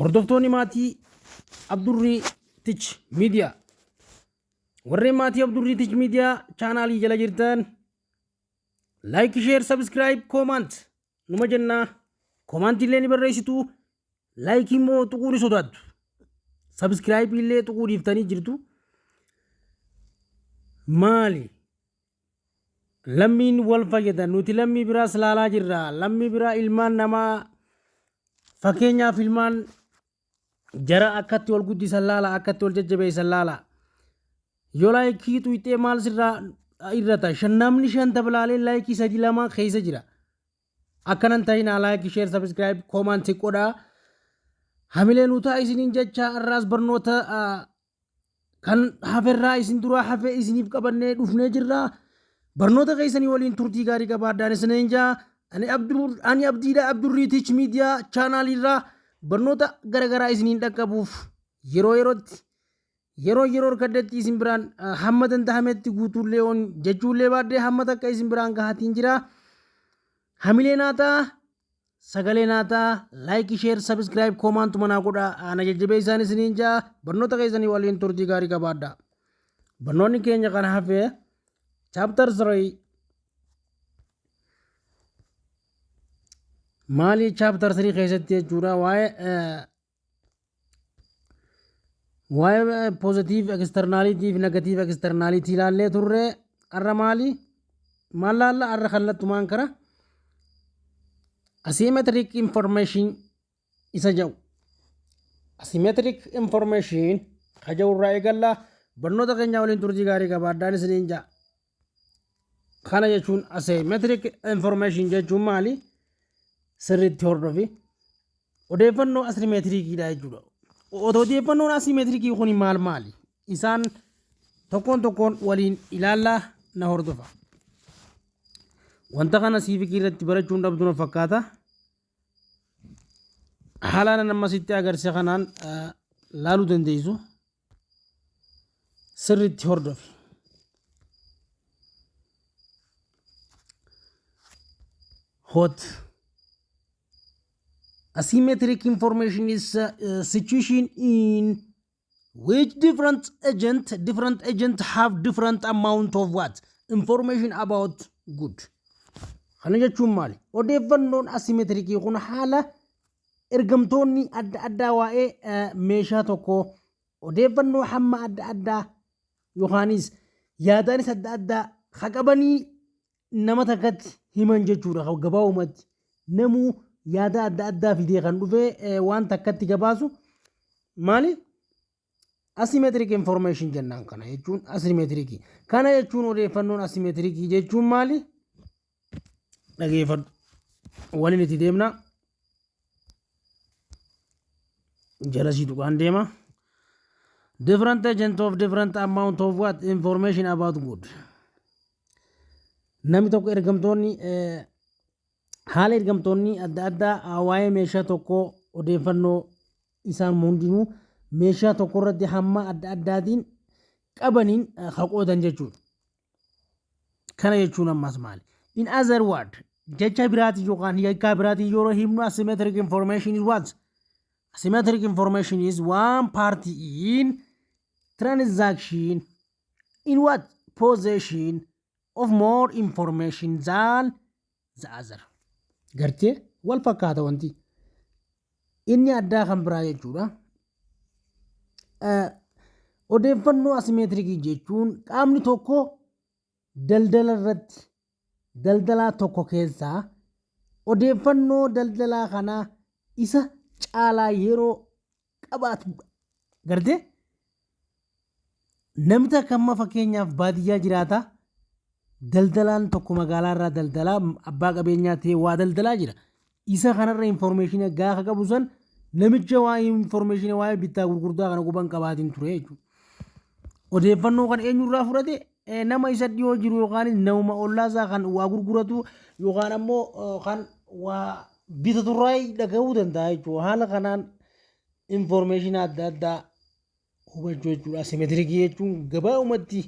Hordoftoonni maatii Abdurrii Tich Miidiyaa, warreen maatii Abdurrii Tich Miidiyaa chaanaalii jala jirtan, like, share, subscribe, comment numa jennaa. Comment illee ni barreessitu, like immoo tuquu ni sodaattu, subscribe illee tuquu dhiiftanii jirtu. Maali lammiin wal fayyada? Nuti lammii biraas laalaa jirra. Lammii biraa, ilmaan namaa, fakkeenyaaf ilmaan jara akkatti wal guddisan laala, akkatti wal jajjabeessan laala. Yoo like tuqxee maal sirraa irrata? Shan namni shan tabilaalee like sadi lama keessa jira. Akkanan ta'inaa, like, share, subscribe, comment godhaa, hamilee nutaa isiniin jecha. Irraas barnoota kan haferraa isin duraa hafe isiniif qabannee dhufnee jirra. Barnoota keessanii waliin turtii gaarii qabaadhaan isiniin jaa. Ani Abdiidha, Abdurrii Tich Miidiyaa chaanaaliirraa barnoota garaagaraa isiniin dhaqqabuuf yeroo yerootti, yeroo yeroo harkaddeetti isin biraan hamma danda'ametti, guutuullee on jechuullee baadhee, hamma takka isin biraan gahatiin jira. Hamilee naataa, sagalee naataa, like, share, subscribe, comment manaa godha, ana jajjabeessaan isiniin jaa. Barnoota keessanii waliin turtii gaarii qabaadha. Barnoonni keenya kan hafe chapter 3 maali? Chapter 3 keessatti jechuudha, waa'ee positive externality fi negative externality ilaallee turre. Har'a maali, maal laalla? Har'a kallattumaan kara asymmetric information isa jedhu, asymmetric information ka jedhu irraa eegalla. Barnoota keenya waliin turtii gaarii qabaadhaan isiniin ja'a. Kana jechuun, asymmetric information jechuun maali? Sirriitti hordofi. Odeeffannoo asymmetriciidha jechuudha. Odeeffannoon asymmetricii kun maal maali? Isaan tokkoon tokkoon waliin ilaallaa, na hordofa. Wanta kana civicsii irratti barachuun dhabdu na fakkaata. Haalaan amma sitti agarsiisa kanaan laaluu dandeessu. Sirriitti hordofi. Hot. Asymmetric information is a situation in which different agent have different amount of what? Information about good. Kana jechuun maali? Odeeffannoon asymmetricii kun haala ergamtoonni adda addaa waa'ee meeshaa tokkoo odeeffannoo hamma adda addaa yookaanis yaadaanis adda addaa haqabanii nama takkatti himan jechuudha. Gabaabumatti namuu yaada adda addaa fidee kan dhufee waan takkatti gabaasu maali? Asymmetric information jennaan. Kana jechuun asymmetric. Kana jechuun, odeeffannoon asymmetric jechuun maali? Dhageeffadhu. Waliin itti deemna. Jala sii tuqaan deema. Different agent of different amount of what? Information about good. Namni tokko, ergamtoonni, haala ergamtoonni adda addaa waa'ee meeshaa tokkoo odeeffannoo isaan hundinuu meeshaa tokko irratti hamma adda addaatiin qabaniin haqootan jechuudha. Kana jechuun ammas maali? In other word, jecha biraatiin yookaan hiikkaa biraatiin yeroo himnu, asymmetric information is what? Asymmetric information is one party in transaction in what? Possession of more information than the other. Gartee wal fakkaata wanti. Inni addaa kan biraa jechuudha. Odeeffannoo asymmetricii jechuun qaamni tokko daldala irratti, daldalaa tokko keessaa odeeffannoo daldalaa kanaa isa caalaa yeroo qabaatudha. Gartee namni takka amma fakkeenyaaf baadiyyaa jiraata. Daldalaan tokko magaalaa irraa daldalaa abbaa qabeenyaa ta'e waa daldalaa jira. Isa kanarra information gaafa qabu san namicha waa'ee information, waa'ee bittaa gurgurtaa kana quban qabaatiin ture jechuudha. Odeeffannoo kan eenyurraa fudhate? Nama isa dhiyoo jiru yookaan namuma ollaasaa kan waa gurguratu yookaan ammoo kan waa bitaturraa dhagahuu danda'a jechuudha. Haala kanaan information adda addaa hubachuu jechuudha. Asymmetricii jechuun gabaabumatti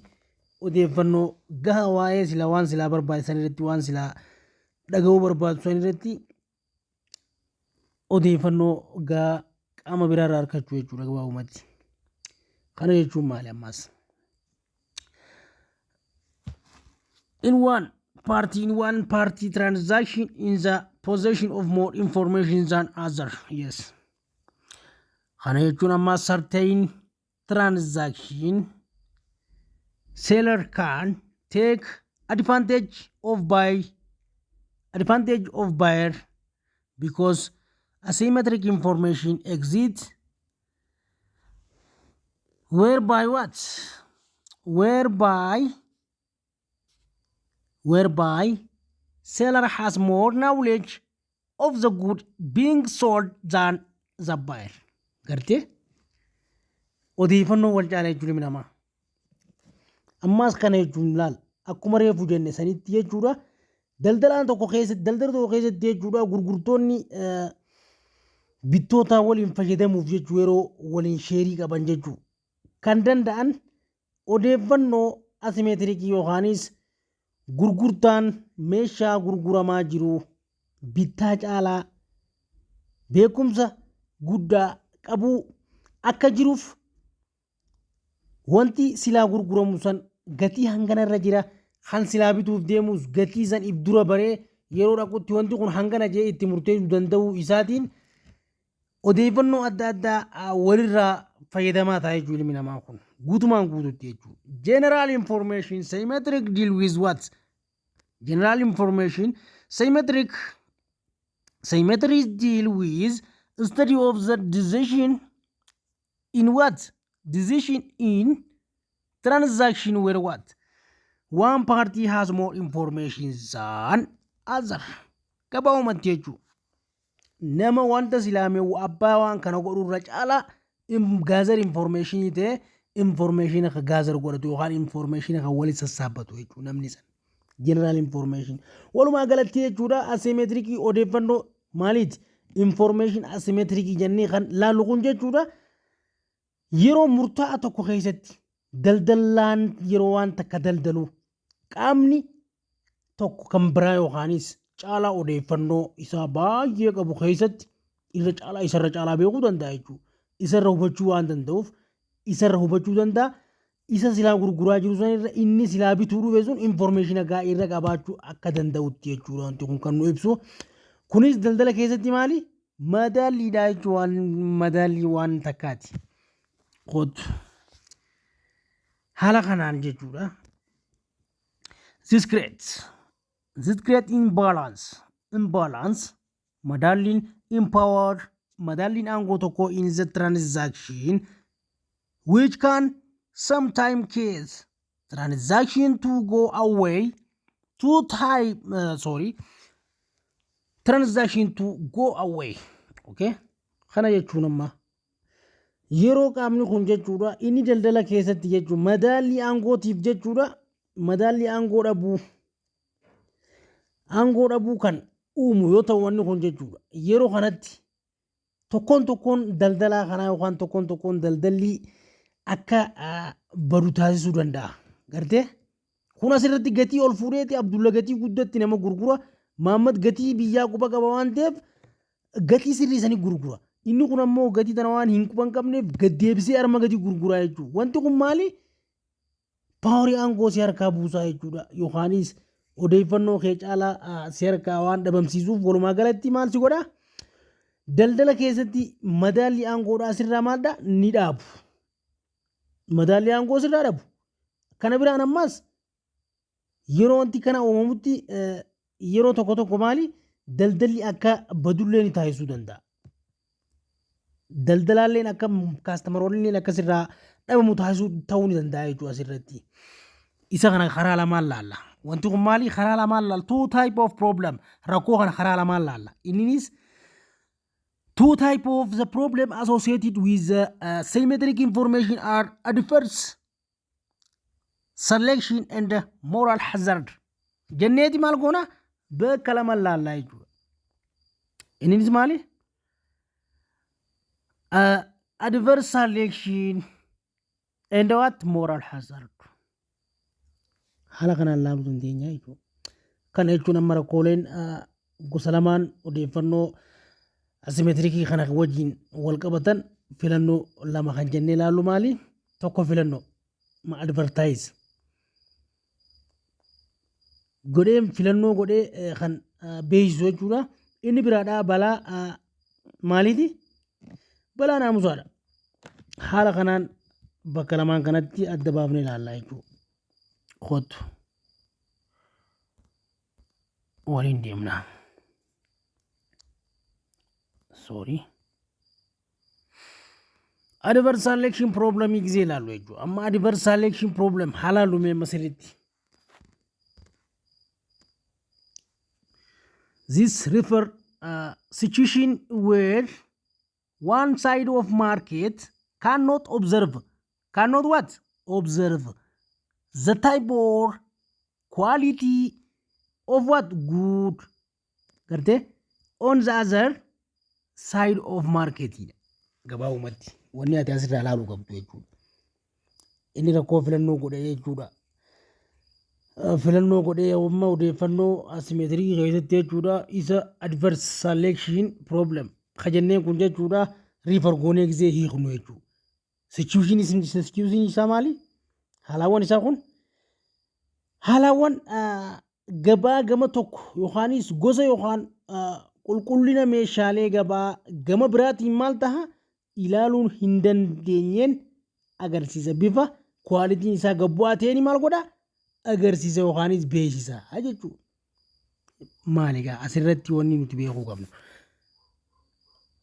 odeeffannoo gahaa waa'ee silaa waan silaa barbaachisan irratti, waan silaa dhagahuu barbaachisan irratti odeeffannoo gahaa qaama biraarraa argachuu jechuudha gabaabumatti. Kana jechuun maali ammas? In one party transaction in the possession of more information than other. Yes. Kana jechuun amma certain transaction seller can take advantage of buyer because asymmetric information exists whereby what whereby seller has more knowledge of the good being sold than the buyer. Gartee, odeeffannoo wal caala jechuun namaa. Ammaas kana jechuun, laal, akkuma reefu jenne sanitti jechuudha, daldalaan tokko keessatti, daldala tokko keessatti jechuudha, gurgurtoonni bittoota waliin fayyadamuuf jechuu, yeroo waliin share qaban jechuu kan danda'an, odeeffannoo asymmetric yookaanis gurgurtaan meeshaa gurguramaa jiru bittaa caalaa beekumsa guddaa qabu akka jiruuf, wanti silaa gurguramu san gatii hangana irra jira, kan silaa bituuf deemus gatii san if dura baree yeroo dhaqutti wanti kun hangana jee itti murteessuu danda'uu isaatiin odeeffannoo adda addaa walirraa fayyadamaa ta'a jechuudha ilmi namaa kun guutumaan guututti jechuudha. General information symmetric deal with what? General information symmetry deal with study of the decision in what? Decision in transaction where what? One party has more information than other. Gabaabumatti jechuudha. Nama wanta silaame abbaa waan kana godhu irra caalaa gather information ta'e, information akka gather godhatu yookaan information akka walitti sassaabbatu jechuudha namni san. General information. Walumaa galatti jechuudha, asymmetric odeeffannoo maaliiti? Information asymmetric jennee kan laallu kun jechuudha, yeroo murtaa'aa tokko keessatti daldalaan yeroo waan takka daldalu qaamni tokko kan biraa yookaanis caalaa odeeffannoo isaa baay'ee qabu keessatti irra caalaa isarra caalaa beekuu danda'a jechuudha. Isarra hubachuu waan danda'uuf isarra hubachuu danda'a. Isa silaa gurguraa jiru san irra inni silaa bituu dhufe sun information gahaa irra qabaachuu akka danda'utti jechuudha wanti kun kan nu ibsu. Kunis daldala keessatti maali? Madaalliidha jechuudha, waan madaallii waan takkaati. Kootu. Haala kanaan jechuudha. This creates imbalance, madaalliin empower, madaalliin aangoo tokko in the transaction, which can sometime cause transaction to go away to type sorry, transaction to go away. Okay, kana jechuun amma yeroo qaamni kun jechuudha inni daldala keessatti jechuun madaallii aangootiif jechuudha, madaallii aangoo dhabuu kan uumu yoo ta'u, wanni kun jechuudha yeroo kanatti tokkoon tokkoon daldalaa kanaa yookaan tokkoon tokkoon daldalli akka badu taasisuu danda'a. Gartee, kun asirratti gatii ol fuudheeti Abdulla gatii guddatti nama gurgura. Maammad gatii biyyaa quba qaba waan ta'eef gatii sirrii sanii gurgura. Inni kun ammoo gatii tana waan hin quba hin qabneef gad deebisee arma gatii gurguraa jechuudha. Wanti kun maali? Power aangoo si harkaa buusaa jechuudha. Yookaanis odeeffannoo kee caalaa si harkaa waan dhabamsiisuuf, walumaa galatti maal si godhaa? Daldala keessatti madaalli aangoodhaa asirraa maaldha? Ni dhaabu. Madaalli aangoo sirraa dhabu. Kana biraan ammas yeroo wanti kana uumamutti yeroo tokko tokko maali? Daldalli akka badullee ni taasisuu danda'a. Daldalaalleen akka customeroonni akka sirraa dhabamu taasisuu ta'uu ni danda'a jechuudha asirratti. Isa kana karaa lamaan laalla. Wanti kun maali? Karaa lamaan laalla. Two type of problem. Rakkoo kana karaa lamaan laalla. Inninis two type of the problem associated with the symmetric information are adverse selection and moral hazard. Jenneeti maal goona? Bakka lama laallaa jechuudha. Innis maali? Adverse selection and what? Moral hazard. Haala kanaan laaluu dandeenya jechuudha. Kana jechuun amma rakkooleen gosa lamaan odeeffannoo Asymmetricii kana wajjin wal qabatan filannoo lama kan jennee ilaallu maali? Tokko filannoo advertise godhee filannoo godhee kan beeksisu jechuudha. Inni biraadhaa balaa maaliiti? Balaa naamusaadha. Haala kanaan bakka lamaan kanatti adda baafnee ilaalla jechuudha. Kottu waliin deemna. Sorry. Adverse selection problem gisee ilaallu jechuudha. Amma adverse selection problem haa laallu mee amma sirriitti. This refer situation where one side of market cannot observe, cannot what? Observe the type or quality of what? Good gartee on the other side of market. Gabaabumatti wanni ati asirraa ilaaluu qabdu jechuudha. Inni rakkoo filannoo godhe jechuudha. Filannoo godhee amma odeeffannoo asymmetricii keessatti jechuudha, isa adverse selection problem ka jenneen kun jechuudha, refer goonee gisee hiiknu jechuudha. Situation isaa maali? Haalaawwan isaa kun haalaawwan gabaa gama tokko yookaanis gosa yookaan qulqullina meeshaalee gabaa gama biraatiin maal taha ilaaluun hin dandeenyeen agarsiisa. Bifa qualityn isaa gad bu'aa ta'een maal godha agarsiisa yookaanis beeksisa jechuudha. Maali egaa asirratti wanni nuti beekuu qabnu?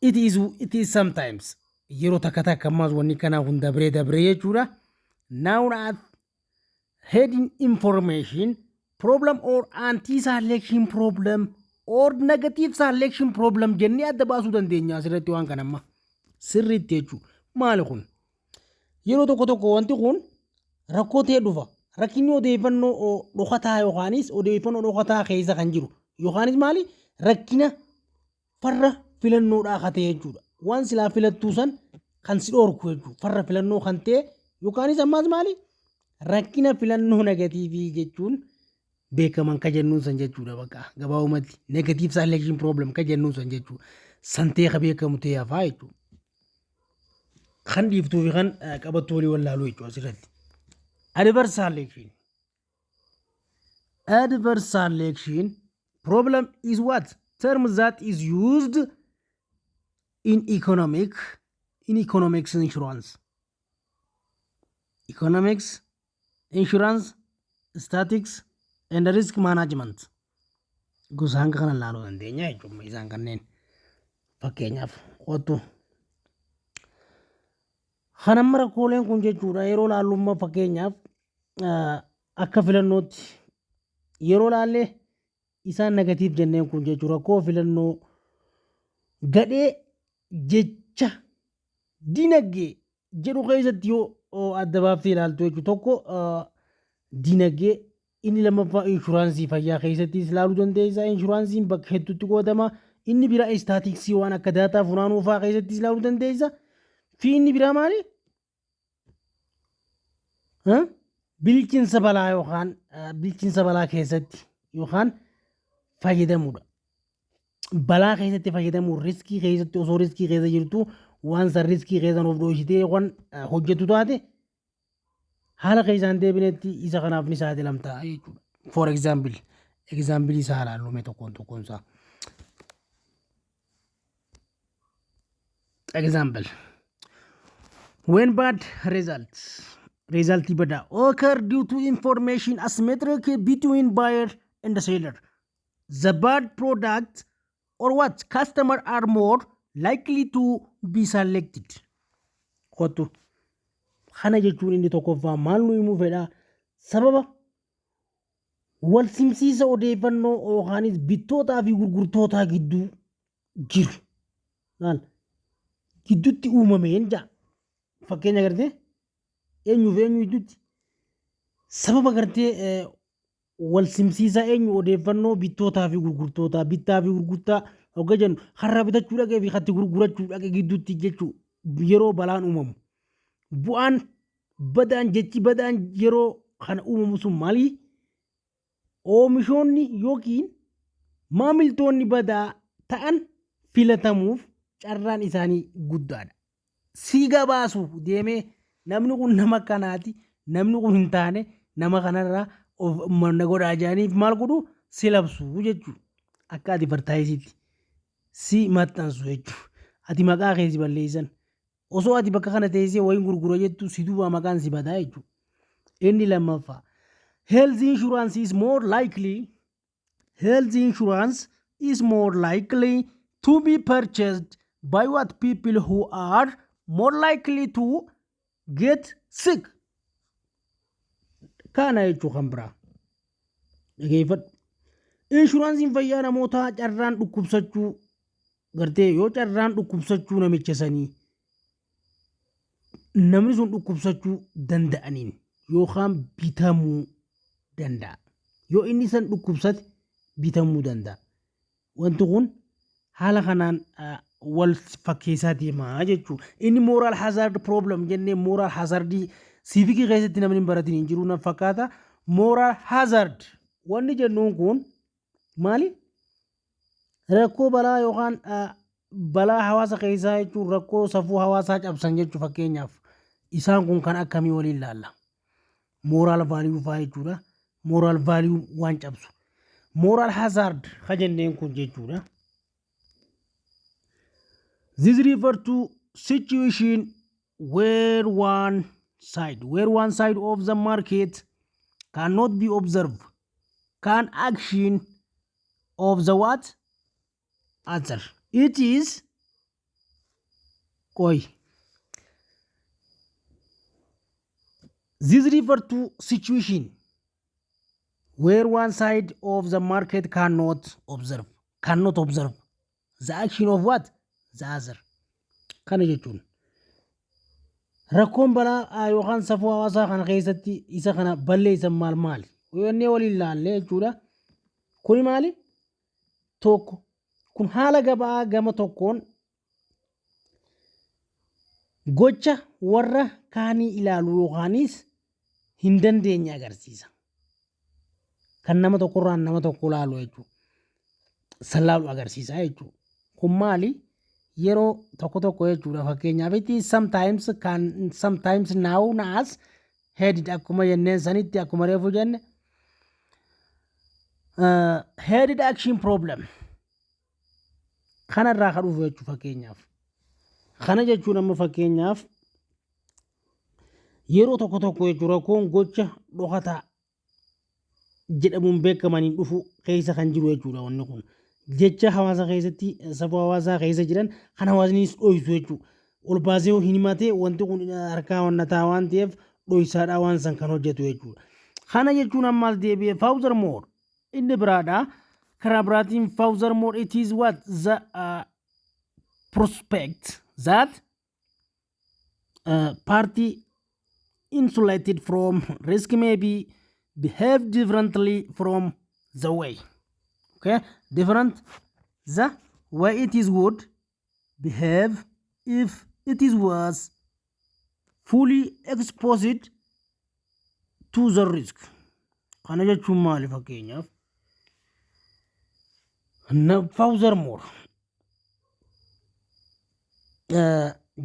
It is sometimes, yeroo takka takka ammaas wanni kanaa kun dabree dabree jechuudha. Known as hidden information problem or anti-selection problem or negative selection problem jennee adda baasuu dandeenya asirratti waan kana amma sirriitti jechuudha. Maali kun? Yeroo tokko tokko wanti kun rakkoo ta'ee dhufa. Rakkinni odeeffannoo dhokataa yookaanis odeeffannoo dhokataa keessa kan jiru yookaanis maali, rakkina farra filannoodhaa kan ta'e jechuudha. Waan silaa filattuu san kan si dhorku jechuudha. Farra filannoo kan ta'e yookaanis ammaas maali, rakkina filannoo negativeii jechuun beekaman ka jennuun san jechuudha. Bakka gabaabumatti negative selection problem ka jennuun san jechuudha. San ta'e ka beekamu ta'e hafaa jechuudha. Kan dhiiftuu fi kan qabattuu walii wallaaluu jechuudha asirratti. Adverse selection. Adverse selection problem is what? Term that is used in economics, insurance. Economics, insurance, statistics and risk management. Gosa hanga kana ilaaluu dandeenya jechuudha isaan kanneen. Fakkeenyaaf qottu. Kanamma rakkooleen kun jechuudha yeroo laallummaa, fakkeenyaaf akka filannootti yeroo laallee, isaan negative jenneen kun jechuudha, rakkoo filannoo gadhee jecha dinagdee jedhu keessatti yoo adda baaftee ilaaltu jechuudha. Tokko dinagdee, inni lammaffaa insuranceii fayyaa keessattis ilaaluu dandeessa. Insuranceiin bakka hedduutti qoodama. Inni biraa statisticsii, waan akka data funaanuu fa'aa keessattis ilaaluu dandeessa. Fi inni biraa maali? Bilchinsa balaa yookaan bilchinsa balaa keessatti yookaan fayyadamuudha. Balaa keessatti fayyadamuu, riskii keessatti, osoo riskii keessa jirtu waan san riskii keessan of dhoositee waan hojjetu taate, haala keessaan deebinetti isa kanaaf ni saaxilamta jechuudha. For example, example isaa ilaallu tokkoon tokkoon isaa. Example. When bad results, result badaa occur due to information asymmetric between buyer and the seller, the bad product or what customer are more likely to be selected. Kottu. Kana jechuun inni tokkoffaa maal nu himuu fedhaa? Sababa wal simsiisa odeeffannoo yookaanis bittootaa fi gurgurtootaa gidduu jiru. Laal, gidduutti uumameen jaa. Fakkeenya gartee eenyuuf eenyu gidduutti sababa gartee wal simsiisaa eenyu odeeffannoo bittootaa fi gurgurtootaa, bittaa fi gurgurtaa hogga jennu, har'a bitachuu dhaqee fi hatti gurgurachuu dhaqe gidduutti jechuu, yeroo balaan uumamu. Bu'aan badaan, jechi badaan yeroo kana uumamu sun maali? Oomishoonni yookiin maamiltoonni badaa ta'an filatamuuf Carraan isaanii guddaadha. Si gabaasu deemee, namni kun nama kanaati, namni kun hin taane, nama kanarraa of manna godhaa jedhaniif maal godhu? Si labsu jechuudha. Akka advertiseiitti si maxxansu jechuudha. Ati maqaa kee si balleessan. Osoo ati bakka kana teessee wayiin gurgura jettu, si duubaa maqaan si badaa jechuudha. Inni lammaffaa, health insurance is more likely to be purchased by what? People who are more likely to get sick. Kana jechuu kan biraa dhageeffadhu. Inshuraansiin fayyaa namootaa carraan dhukkubsachuu gartee yoo carraan dhukkubsachuu namicha sanii, namni sun dhukkubsachuu danda'aniin yookaan bitamuu danda'a. Yoo inni san dhukkubsate bitamuu danda'a. Wanti kun haala kanaan wal fakkeessaa deemaa jechuudha. Inni moral hazard problem jennee, moral hazardii civicsii keessatti namni hin baratin hin jiru na fakkaata. Moral hazard wanni jennuun kun maali? Rakkoo balaa yookaan balaa hawaasa keessaa jechuun rakkoo safuu hawaasaa cabsan jechuu. Fakkeenyaaf isaan kun kan akkamii waliin laalla? Moral value fa'aa jechuudha. Moral value waan cabsu. Moral hazard ka jenneen kun jechuudha. This refer to situation where one side of the market cannot be observed can action of the what? Other. It is qoy. This refer to situation where one side of the market cannot observe the action of what? The other. Kana jechuun rakkoon balaa yookaan safuu hawaasaa kana keessatti isa kana balleessan maal maali? Yoo waliin laallee jechuudha. Kuni maali? Tokko, kun haala gabaa gama tokkoon gocha warra kaanii ilaalu yookaanis hin dandeenye agarsiisa. Kan nama tokkorraan nama tokko ilaalu jechuudha. San laalu agarsiisa jechuudha. Kun maali? Yeroo tokko tokko jechuudha, fakkeenyaaf it is sometimes can sometimes known as headed, akkuma jenneen sanitti, akkuma reefu jenne, headed action problem kanarraa kan dhufu jechuudha fakkeenyaaf. Kana jechuun amma fakkeenyaaf yeroo tokko tokko jechuudha, rakkoon gocha dhokataa jedhamuun beekamaniin dhufu keessa kan jiru jechuudha wanni kun. Jecha hawaasa keessatti safuu hawaasaa keessa jiran kan hawaasnis dhoysu jechuudha. Ol baasee hin himatee, wanti kun harkaa wannataa waan ta'eef dhoysaadhaa waan san kan hojjetu jechuudha. Kana jechuun ammaas deebi'ee furthermore inni biraadha. Karaa biraatiin, furthermore, it is what? The prospect that party insulated from risk may be behave differently from the way, okay, different the way it is would behave if it is was fully exposed to the risk. Kana jechuun maali? Fakkeenyaaf, furthermore,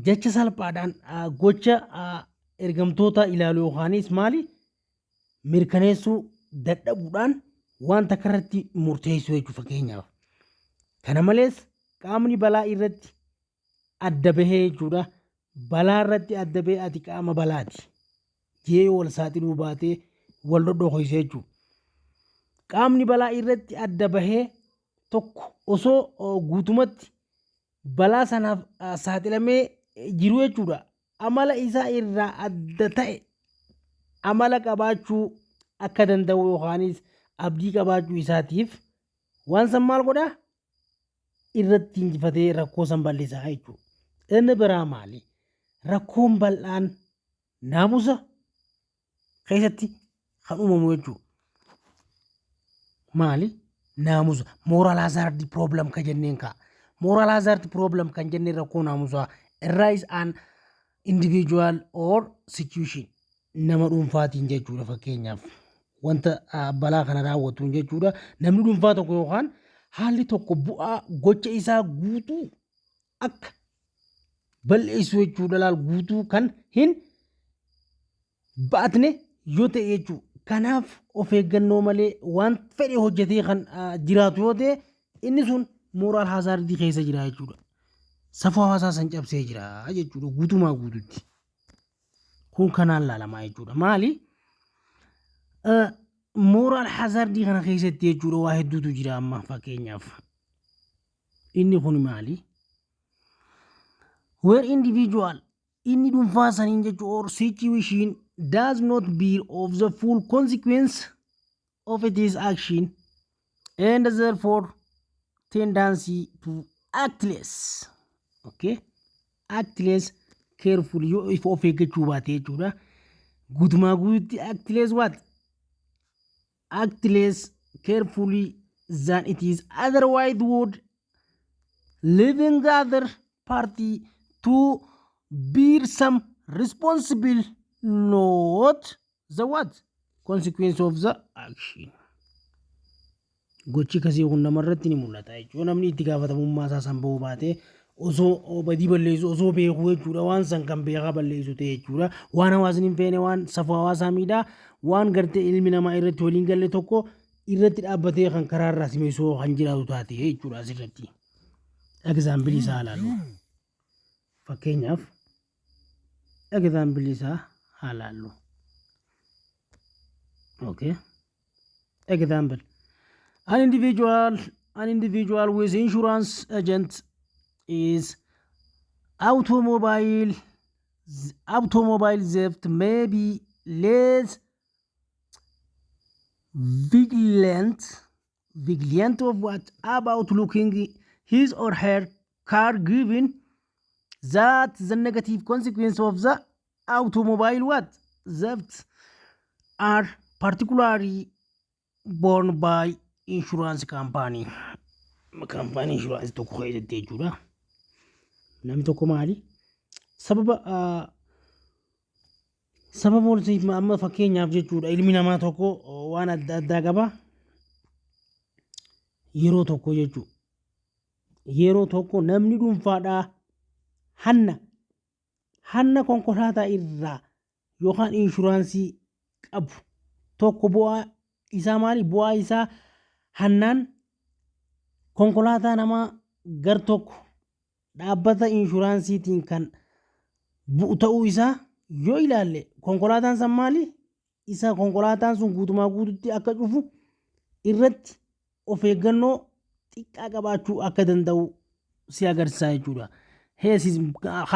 jecha salphaadhaan gocha ergamtoota ilaalu yookaanis maali mirkaneessuu dadhabuudhaan waan takka irratti murteessuu jechuudha fakkeenyaaf. Kana malees qaamni balaa irratti adda bahee jechuudha. Balaa irratti adda bahee, ati qaama balaati jee wal saaxiluu baatee wal dhodhokoyse jechuudha. Qaamni balaa irratti adda bahee tokko osoo guutumatti balaa sanaaf saaxilamee jiru jechuudha. Amala isaa irraa adda ta'e amala qabaachuu akka danda'u yookaanis abdii qabaachuu isaatiif waan san maal godhaa? Irratti injifatee rakkoo san bal'isaa jechuudha. Inni biraa maali? Rakkoon bal'aan naamusa keessatti kan uumamu jechuudha. Maali? Naamusa. Moral hazard problem kan jenneen ka'a. Moral hazard problem kan jenneen rakkoo naamusaa arise an individual or situation, nama dhuunfaatiin jechuudha fakkeenyaaf. Wanta balaa kana raawwatuun jechuudha. Namni dhuunfaa tokko yookaan haalli tokko bu'aa gocha isaa guutuu Akka balleessu jechuudha, laal, guutuu kan hin baatne yoo ta'e jechuudha. Kanaaf of eeggannoo malee waan fedhe hojjetee kan jiraatu yoo ta'e, inni sun moral hazardii keessa jira jechuudha. Safuu hawaasaa san cabsee jira jechuudha guutumaa guututti. Kun kanaan laalamaa jechuudha. Maali? Moral hazardii kana keessatti jechuudha waa hedduutu jira. Amma fakkeenyaaf inni kun maali? Where individual, inni dhuunfaa saniin jechuu, or situation does not bear of the full consequence of its action and therefore tendency to act less, okay, act less carefully, yoo if of eeggachuu baate jechuudha, guutumaa guututti act less what, act less carefully than it is otherwise would, leaving the other party to bear some responsible, not the what, consequence of the action. Gochi kasii kun namarratti ni mul'ata jechuudha. Namni itti gaafatamummaa isaa san bahuu baatee, osoo badii balleessu, osoo beekuu jechuudha, waan san kan beekaa balleessu ta'e jechuudha. Waan hawaasni hin feene, waan safuu hawaasaa miidhaa, waan gartee ilmi namaa irratti waliin galle tokko irratti dhaabbatee kan karaa irraa simeessuu kan jiraatu taate jechuudha asirratti. Example isaa ilaallu. Fakkeenyaaf example isaa haa ilaallu. Okay. Example. An individual with insurance agent is automobile theft may be less vigilant of what, about locking his or her car, given that the negative consequence of the automobile what, theft are particularly borne by insurance company. Company insurance tokko keessatti jechuudha. Namni tokko maali? Sababa walitti amma fakkeenyaaf jechuudha, ilmi namaa tokko waan adda addaa qaba. Yeroo tokko jechuudha. Yeroo tokko namni dhuunfaadhaa hanna konkolaataa irraa yookaan inshuraansii qabu tokko bu'aa isaa maali? Bu'aa isaa hannaan konkolaataa namaa gar tokko dhaabbata inshuraansiitiin kan bu'u ta'uu isaa yoo ilaalle, konkolaataan san maali? Isa konkolaataan sun guutumaa guututti akka cufu irratti of eeggannoo xiqqaa qabaachuu akka danda'u si agarsiisa jechuudha. Heesis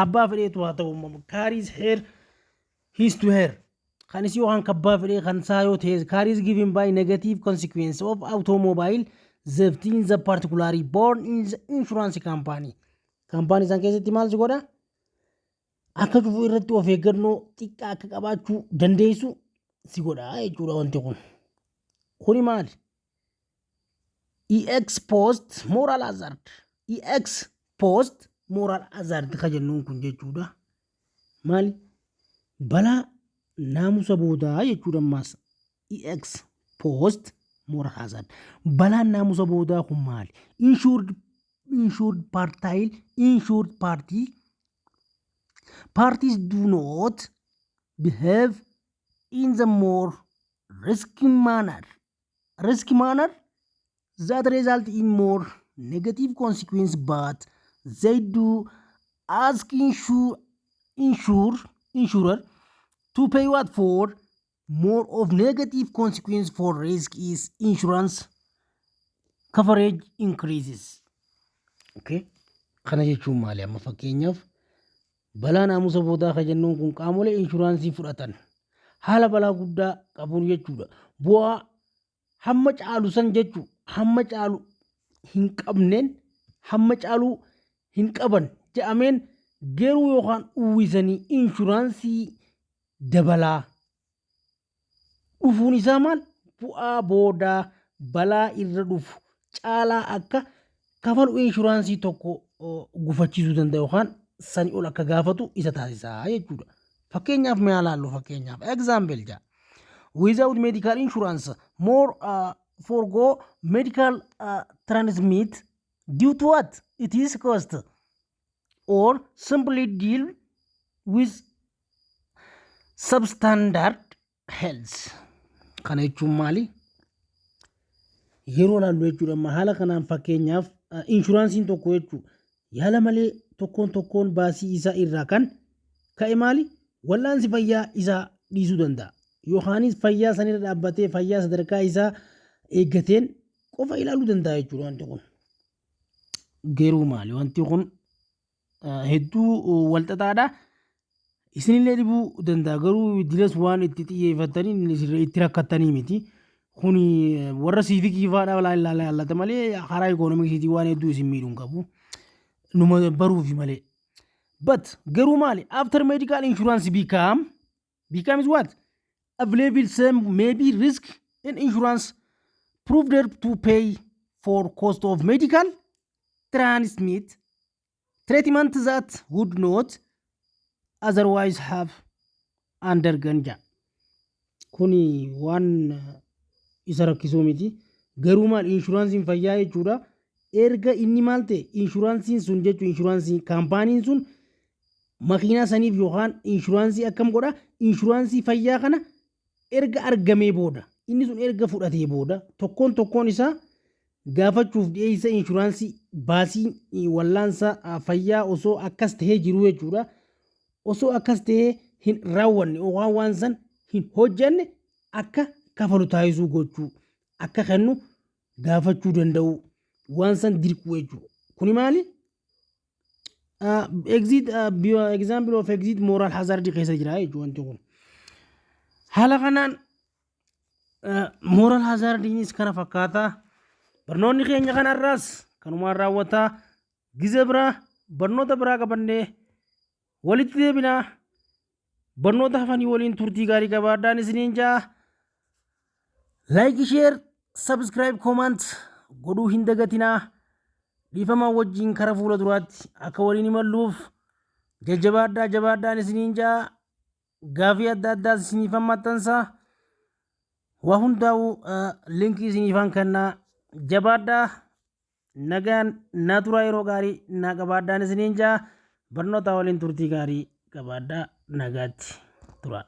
abbaa fedheetu haa ta'u, car is her, his to her, kan isii yookaan kabbaa fedhee kan isaa yoo ta'e, car is given by negative consequence of automobile theft in the particularly borne in the insurance company. Kaampaanii isaan keessatti maal si godha? Akka cufu irratti of eeggannoo xiqqaa akka qabaachuu dandeessu si godha jechuudha wanti kun. Kuni maali? Ex post moral hazard. Ex post moral hazard ka jennuun kun jechuudha. Maali? Balaa naamusa boodaa jechuudha ammaas. Ex post moral hazard. Balaan naamusa boodaa kun maali? Insured parties do not behave in the more risky manner that result in more negative consequence, but they do ask insurer to pay what, for more of negative consequence for risk is insurance coverage increases. Okay, kana jechuun maali? Amma fakkeenyaaf balaa naamusa boodaa ka jennuun kun qaamolee inshuraansii fudhatan haala balaa guddaa qabuun jechuudha. Bu'aa hamma caalu san jechuu hamma caalu hin qabneen, hamma caaluu hin qaban jedhameen garuu yookaan uwwisanii inshuraansii dabalaa dhufuun isaa maal, bu'aa boodaa balaa irra dhufu caalaa akka kafalu inshuraansii tokko gufachiisuu danda'a yookaan sanii ol akka gaafatu isa taasisaa jechuudha. Fakkeenyaaf mee ilaallu, fakkeenyaaf example jedha. Without medical insurance, more forgo medical treatment due to what, it is cost. or simply deal with substandard health. Kana jechuun maali? Yeroo laallu jechuudha, amma haala kanaan fakkeenyaaf inshuraansiin tokko jechuudha, yaala malee tokkoon tokkoon baasii isaa irraa kan ka'e maali, wal'aansi fayyaa isaa dhiisuu danda'a. Yookaanis fayyaa sanirra dhaabbatee fayyaa sadarkaa isaa eeggateen qofa ilaaluu danda'a jechuudha wanti kun. Garuu maali, wanti kun hedduu walxaxaadha. Isinillee dhibuu danda'a, garuu dilas waan itti xiyyeeffatanii itti rakkattanii miti. Kun warra siivikii fa'aadha ilaallata malee karaa ikoonomiksiitii waan hedduu isin miidhuu hin qabu. Numa baruufi malee. But garuu maali, after medical insurance becomes what available, some maybe risk in insurance provider to pay for cost of medical transmit treatment that would not otherwise have undergone jedha. Kuni waan isa rakkisuu miti. Garuu maal, inshuraansiin fayyaa jechuudha. Erga inni maal ta'e, inshuraansiin sun jechuun inshuraansii kaampaaniin sun makiinaa saniif yookaan inshuraansii akkam godha, inshuraansii fayyaa kana erga argamee booda, inni sun erga fudhatee booda, tokkoon tokkoon isaa gaafachuuf dhiyeessa inshuraansii baasii wallaansa fayyaa osoo akkas tahee jiru jechuudha. Osoo akkas tahee hin raawwanne yookaan waan san hin hojjanne akka kafalu taasisuu gochuu, akka kennu gaafachuu danda'u, waan san dirquu jechuudha. Kuni maali? Exit example of exit moral hazard keessa jira jechuudha wanti kun. Haala kanaan moral hazardiinis kana fakkaata. Barnoonni keenya kanarraas kanumaan raawwataa. Gize biraa barnoota biraa qabannee walitti deebinaa. Barnoota hafanii waliin turtii gaarii qabaadhaan isiniin jaa. Like, share, subscribe, comment godhuu hin dagatinaa. Dhiifama wajjin kara fuula duraatti akka waliin imalluuf jajjabaadhaa, jabaadhaan isiniin jaa. Gaafii adda addaas isiniifan maxxansaa. Waa hundaa'u linkii isiniifan kennaa. Jabaadhaa, nagaan naa turaa, yeroo gaarii naa qabaadhaan isiniin jaa. Barnoota waliin turtii gaarii qabaadhaa, nagaatti tura.